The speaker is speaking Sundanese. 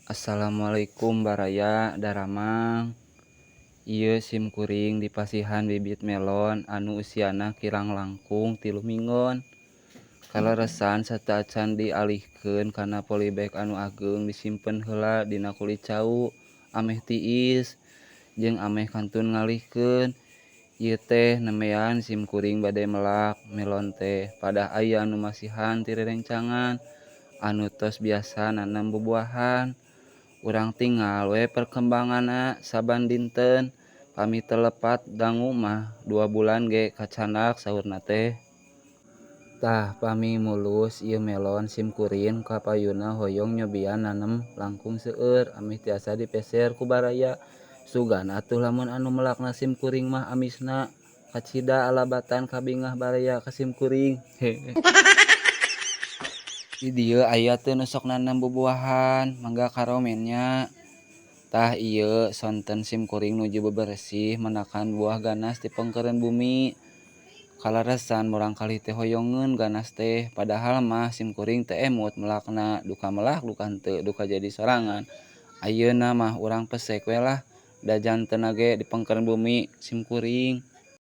Assalamualaikum baraya daramang. Ieu sim kuring dipasihan bibit melon anu usiana kirang langkung 3 minggon. Kaleresan sateuacan dialihkeun kana polybag anu ageung disimpen heula dina kulit cau ameh tiis jeung ameh kantun ngalihkeun. Ieu teh nembean sim kuring bade melak melon teh padah aya anu masihan ti rerencangan anu tos biasa nanem bubuahan. Urang tinggal we perkembanganna saban dinten, pami teu lepat dangu mah 2 bulan ge kacandak saurna teh. Tah pami mulus ieu melon sim kuring kapayunna hoyong nyobian nanem langkung seueur ameh tiasa dipeser ku baraya. Sugan atuh lamun anu melakna sim kuring mah amisna kacida alabatan kabingah baraya ka sim kuring. Di dieu aya teu nu sok nanem bubuahan mangga karomen nya. Tah ieu sonten sim kuring nuju beberesih menakan buah ganas ti pengkeureun bumi. Kaleresan murangkalih teh hoyongeun ganas teh padahal mah sim kuring teh emut melakna, duka melak duka henteu duka jadi sorangan. Ayeuna mah urang pesek we lah da jantenna ge di pengkeureun bumi sim kuring.